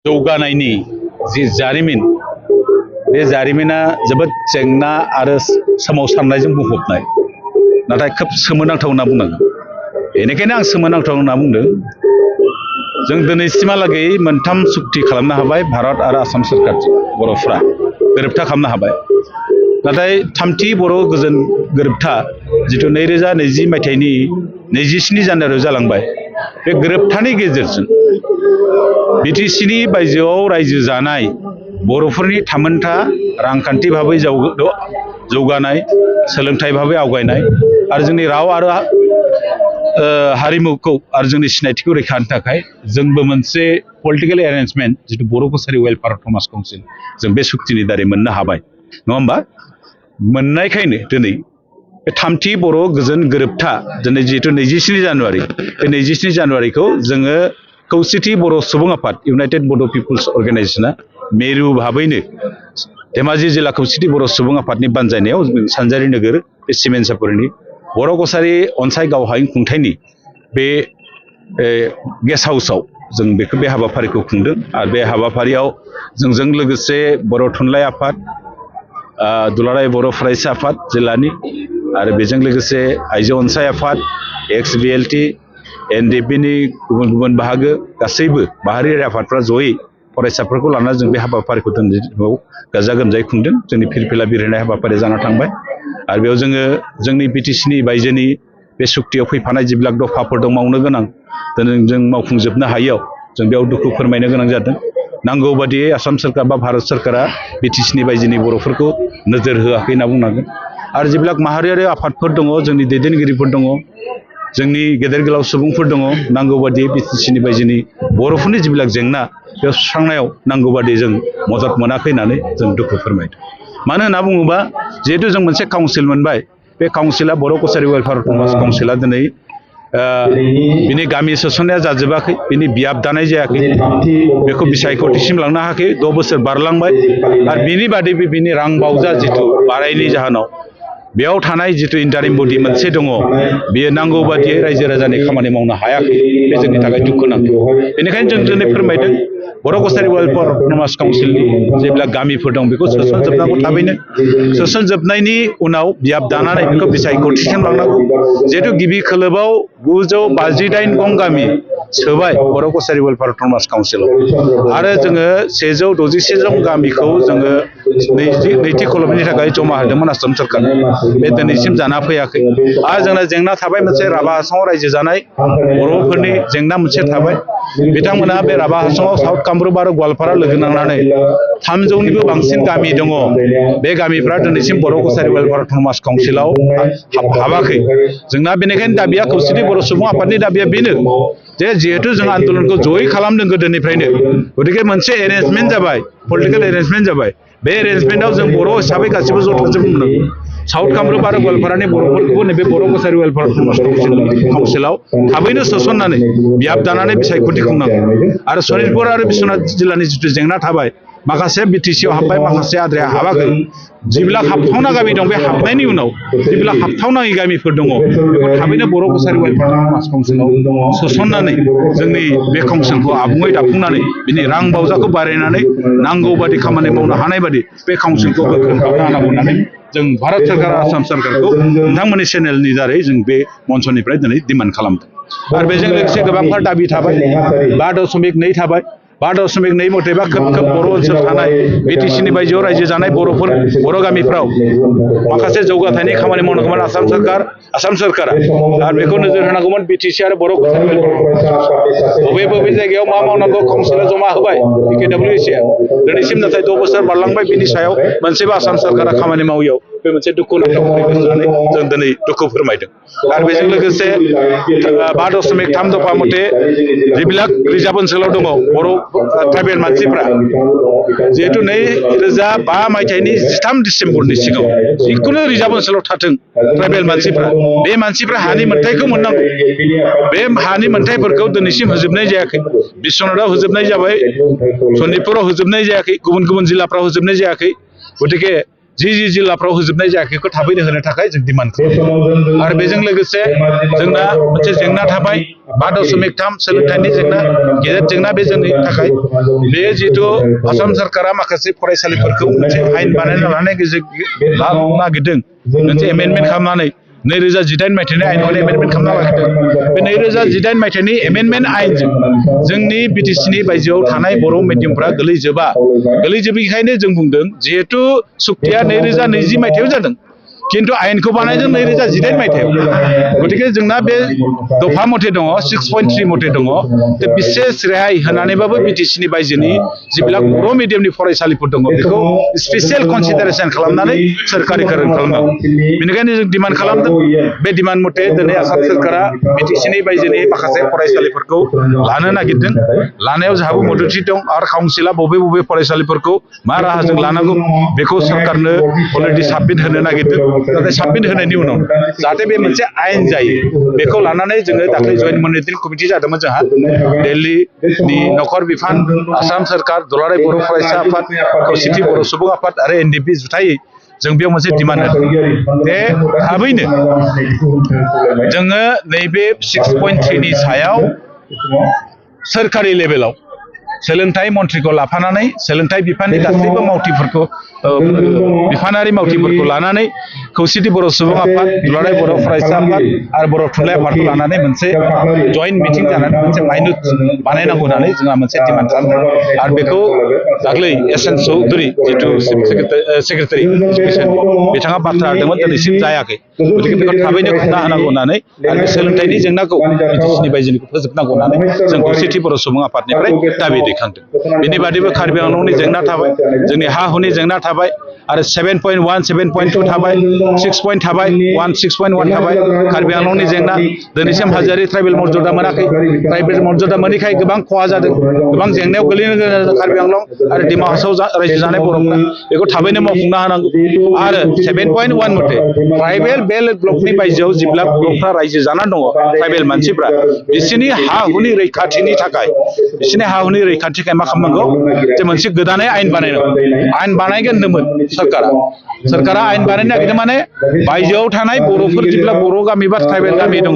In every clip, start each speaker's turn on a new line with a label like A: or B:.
A: जौगानायनि जि जारिमिन बे जारिमिना जोबोद जेंना आरो सोमावसारनायजों बुंफबनाय नाथाय खोब सोमोनांथाव होनना बुंनांगोन। बेनिखायनो आं सोमोनांथाव होनना बुंदों जों दिनैसिमहालागै मोनथाम सुक्ति खालामनो हाबाय भारत आरो आसाम सोरखारजों बर'फ्रा गोरोबथा खालामनो हाबाय। नाथाय थामथि बर' गोजोन गोरोबथा जिथु 2020 मायथाइनि 27 जानुवारियाव जालांबाय बे गोरोबथानि गेजेरजों बिटिसिनि बायजोआव रायजो जानाय बर'फोरनि थामोनथा रांखान्थि भाबै जौगानाय सोलोंथाइ भाबै आवगायनाय आरो जोंनि राव आरो हारिमुखौ आरो जोंनि सिनायथिखौ रैखा होनो थाखाय जोंबो मोनसे पलिटिकेल एरेन्जमेन्ट जिथु बर' कसारि वेलफेयार थमास काउन्सिल जों बे सुक्तिनि दारै मोननो हाबाय नङा होमबा। मोननायखायनो दिनै बे थामथि बर' गोजोन गोरोबथा दिनै जिहेतु 27 जानुवारि बे 27 जानुवारिखौ जोङो खौसेथि बर' सुबुं आफाद इउनाइटेड बड' पिपुल्स अर्गेनाइजेसना मेरु भाबैनो धेमाजि जिल्ला खौसेथि बर' सुबुं आफादनि बानजायनायाव सानजारि नोगोर बे सिमेन्सापुरनि बर' कसारि अनसाय गावहायुं खुंथायनि बे गेस्ट हाउसआव जों बेखौ बे हाबाफारिखौ खुंदों आरो बे हाबाफारियाव जोंजों लोगोसे बर' थुनलाइ आफाद दुलाराय बर' फरायसा आफाद जिल्लानि आरो बेजों लोगोसे आइजो अनसाय आफाद XBLT NDPनि गुबुन गुबुन बाहागो गासैबो बाहागोआरि आफादफ्रा जयै फरायसाफोरखौ लानानै जों बे हाबाफारिखौ दिनैआव गाजा गोमजायै खुंदों। जोंनि फिरफिला बिरहोनाय हाबाफारिया जाना थांबाय आरो बेयाव जोङो जोंनि बिटिसिनि बायजोनि बे सुक्तियाव फैफानाय जिबिलाक दफाफोर दं मावनो गोनां दिनै जों मावफुंजोबनो हायैयाव जों बेयाव दुखु फोरमायनो गोनां जादों। नांगौ बादियै आसाम सोरखार बा भारत सोरखारा बिटिसिनि बायजोनि बर'फोरखौ नोजोर होआखै होनना बुंनांगोन आरो जिबिलाक माहारियारि आफादफोर दङ जोंनि दैदेनगिरिफोर दङ जोंनि गेदेर गोलाव सुबुंफोर दङ नांगौ बादियै बिटिसिनि बायजोनि बर'फोरनि जिबिलाक जेंना बेयाव सुस्रांनायाव नांगौ बादि जों मदद मोनाखै होननानै जों दुखु फोरमायदों। मानो होनना बुङोबा जिहेतु जों मोनसे काउन्सिल मोनबाय बे काउन्सिला बर' कसारि वेलफेयार थमास काउन्सिला दिनै बिनि गामि सोसननाया जाजोबाखै बिनि बियाब दानाय जायाखै बेखौ बिसायख'थिसिम लांनो हायाखै 6 बोसोर बारलांबाय आरो बिनि बादैबो बिनि रां बावजा जिथु बारायनि जाहोनाव बेयाव थानाय जिथु इन्टारिम बडि मोनसे दङ बेयो नांगौ बादियै रायजो राजानि खामानि मावनो हायाखै बे जोंनि थाखाय दुखु नांथाव। बेनिखायनो जों दिनै फोरमायदों बर' कसारि वेलफेयार थमास काउन्सिलनि जेब्ला गामिफोर दं बेखौ सोसनजोबनांगौ थाबैनो सोसनजोबनायनि उनाव बियाब दानानै बेखौ बिसायख'थिसिम लांनांगौ। जिहेतु गिबि खोलोबाव 958 गं गामि सोबाय बर' कसारि वेलफेयार थमास काउन्सिलाव आरो जोङो 161 जन गामिखौ जोङो नैथि खोलोबनि थाखाय जमा होदोंमोन आसाम सोरखार बे दिनैसिम जाना फैयाखै आरो जोंना जेंना थाबाय मोनसे राभा हासङाव रायजो जानाय बर'फोरनि जेंना मोनसे थाबाय बिथांमोना बे राभा हासङाव साउथ कामरुप आरो गवालपारा लोगो नांनानै 300निबो बांसिन गामि दङ बे गामिफ्रा दिनैसिम बर' कसारि वेलफेयार थमास काउन्सिलाव हाबाखै। जोंना बेनिखायनो दाबिया खौसेथि बर' सुबुं आफादनि दाबिया बेनो जे जिहेतु जों आन्दोलनखौ जयै खालामदों गोदोनिफ्रायनो गतिके मोनसे एरेन्जमेन्ट जाबाय पलिटिकेल एरेन्जमेन्ट जाबाय बे एरेन्जमेन्टआव जों बर' हिसाबै गासिबो ज' थाजोबनो साउथ कामरुप आरो गवालपारानि बर'फोरखौबो नैबे बर' कसारि वेलफेयार थमास काउन्सिलाव थाबैनो सोसननानै बियाब दानानै बिसायख'थि खुंनांगौ आरो सनितपुर आरो बिश्वनाथ जिल्लानि जिथु जेंना थाबाय माखासे बिटिसिआव हाबबाय माखासे आद्राया हाबाखै जिबिलाक हाबथावना गामि दं बे हाबनायनि उनाव जिबिलाक हाबथावनाङि गामिफोर दङ बेखौ थाबैनो बर' कसारि वेलफेयार थमास काउन्सिलाव सोसननानै जोंनि बे काउन्सिलखौ आबुङै दाफुंनानै बिनि रां बावजाखौ बारायनानै नांगौ बादि खामानि मावनो हानाय बादि बे काउन्सिलखौ गोख्रों खालामनो हानांगौ होननानै जों भारत सोरकार आसाम सोरकारखौ नोंथांमोननि चेनेलनि दारै जों बे मन्चनिफ्राय दिनै डिमान्ड खालामदों। आरो बेजों लोगोसे गोबांथार दाबि थाबाय 5.2 थाबाय 5.2 मथेबा खोब बर' ओनसोल थानाय बिटिसिनि बायजोआव रायजो जानाय बर'फोर बर' गामिफ्राव माखासे जौगाथायनि खामानि मावनांगौमोन आसाम सोरकारा आरो बेखौ नोजोर होनांगौमोन बिटिसि आरो बर' कसारि वेलफेयार बबे जायगायाव मा मावनांगौ काउन्सिला जमा होबाय PKWC दिनैसिम नाथाय 6 बोसोर बारलांबाय बिनि सायाव मोनसेबो आसाम सोरकारा खामानि मावियाव बे मोनसे दुखुनांथाव होननानै जों दिनै दुखु फोरमायदों। आरो बेजों लोगोसे 5.3 दफा मथे जिबिलाक रिजार्भ ओनसोलाव दङ बर' ट्राइबेल मानसिफ्रा जिहेतु 2005 मायथाइनि 13 डिसेम्बरनि सिगाङाव जिखुनु रिजार्भ ओनसोलाव थाथों ट्राइबेल मानसिफ्रा बे मानसिफ्रा हानि मोनथायखौ मोननांगौ बे हानि मोनथायफोरखौ दिनैसिम होजोबनाय जायाखै बिश्वनाथाव होजोबनाय जाबाय सनितपुराव होजोबनाय जायाखै गुबुन गुबुन जिल्लाफ्राव होजोबनाय जायाखै गतिके जि जिल्लाफ्राव होजोबनाय जायाखैखौ थाबैनो होनो थाखाय जों डिमान्ड खालामो आरो बेजों लोगोसे जोंना मोनसे जेंना थाबाय 5.3 सोलोंथाइनि जेंना गेदेर जेंना बे जोंनि थाखाय बे जिहेतु आसाम सरकारा माखासे फरायसालिफोरखौ मोनसे आयेन बानायना लानाय लानो नागिरदों मोनसे एमेन्डमेन्ट खालामनानै 2018 मायथाइनि आयेनखौ एमेन्डमेन्ट खालामना लाखिदों बे 2018 मायथाइनि एमेन्डमेन्ट आयेनजों जोंनि बिटिसिनि बायजोआव थानाय बर' मिडियामफ्रा गोलैजोबैखायनो जों बुंदों जिहेतु सुक्तिया 2020 मायथाइयाव जादों किन्तु आयेनखौ बानायदों 2018 मायथाइयाव गतिके जोंना बे दफा मथे दङ 6.3 मथे दङ बिसेस रेहाय होनानैबाबो बिटिसिनि बायजोनि जिबिलाक बर' मिडियामनि फरायसालिफोर दङ बेखौ स्पेसियेल कनसिडारेसन खालामनानै सोरखारिकरण खालामनांगौ बेनिखायनो जों डिमान्ड खालामदों बे डिमान्ड मथे दिनै आसाम सोरखारा बिटिसिनि बायजोनि माखासे फरायसालिफोरखौ लानो नागिरदों लानायाव जोंहाबो मददथि दं आरो काउन्सिला बबे फरायसालिफोरखौ मा राहाजों लानांगौ बेखौ सरकारनो अलरेडि साबमिट होनो नागिरदों नाथाय साबमिट होनायनि उनाव जाहाथे बे मोनसे आयेन जायो बेखौ लानानै जोङो दाख्लै जयेन्ट मनिटरिं कमिटि जादोंमोन जोंहा दिल्लीनि नखर बिफान आसाम सोरखार दुलाराय बर' फरायसा आफाद खौसेथि बर' सुबुं आफाद आरो एनडिपि जुथायै जों बेयाव मोनसे डिमान्ड होदों बे थाबैनो जोङो नैबे 6.3 नि सायाव सोरखारि लेभेलाव सोलोंथाइ मन्थ्रिखौ लाफानानै सोलोंथाइ बिफाननि गासैबो मावथिफोरखौ बिफानारि मावथिफोरखौ लानानै खौसेथि बर' सुबुं आफाद दुलाराय बर' फरायसा आफाद आरो बर' थुनलाइ आफादखौ लानानै मोनसे जयेन्ट मिटिं जानानै मोनसे माइनुट बानायनांगौ होननानै जोंहा मोनसे डिमान्ड खालामदों आरो बेखौ दाख्लै एस.एन. चौधुरी जिथु सेक्रेटारि एडुकेसननि बिथाङा बाथ्रा होदोंमोन दिनैसिम जायाखै गतिके बेखौ थाबैनो खुंना होनांगौ होननानै आरो बे सोलोंथाइनि जेंनाखौ बिटिसिनि बायजोनिखौ फोजोबनांगौ होननानै जों खौसेथि बर' सुबुं आफादनिफ्राय दाबि दैखांदों बेनि बादैबो कार्बि आंलंनि जेंना थाबाय जोंनि हा हुनि जेंना थाबाय आरो 7.1 7.2 थाबाय 6 थाबाय 6.1 थाबाय कार्बि आंलंनि जेंना दिनैसिम हाजोआरि ट्राइबेल मर्यादा मोनाखै ट्राइबेल मर्यादा मोनैखाय गोबां खहा जादों गोबां जेंनायाव गोलैनो गोनां जादों कार्बि आंलं आरो डिमा हासाव रायजो जानाय बर'फ्रा बेखौ थाबैनो मावफुंना होनांगौ आरो 7.1 मथे ट्राइबेल बेल्ट ब्लकनि बायजोआव जेब्ला बर'फ्रा रायजो जानानै दङ ट्राइबेल मानसिफ्रा बिसोरनि हा हुनि रैखाथिनि थाखाय बिसोरनि हा हुनि रैखाथिखाय मा खालामनांगौ जे मोनसे गोदानै आयेन बानायनांगौ आयेन बानायगोन होनदोंमोन सोरखारा आयेन बानायनो नागिरदों माने बायजोआव थानाय बर'फोर जेब्ला बर' गामि बा ट्राइबेल गामि दङ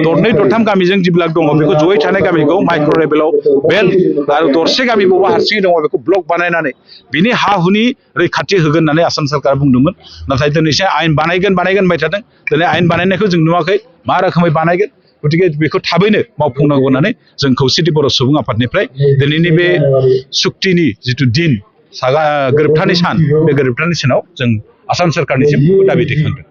A: दरनै दरथाम गामिजों जेब्ला दङ बेखौ जयै थानाय गामिखौ माइक्र' लेभेलाव बेल्ट आरो दरसे गामि बबेबा हारसिङै दङ बेखौ ब्लक बानायनानै बिनि हा हुनि रैखाथि होगोन होननानै आसाम सोरखारा बुंदोंमोन नाथाय दिनैसो आयेन बानायगोन होनबाय थादों दिनै आयेन बानायनायखौ जों नुवाखै मा रोखोमै बानायगोन गतिके बेखौ थाबैनो मावफुंनांगौ होननानै जों खौसेथि बर' सुबुं आफादनिफ्राय दिनैनि बे सुक्तिनि जिथु दिन गोरोबथानि सान बे गोरोबथानि सानाव जों आसाम सोरखारनिसिम दाबि दैखांदों।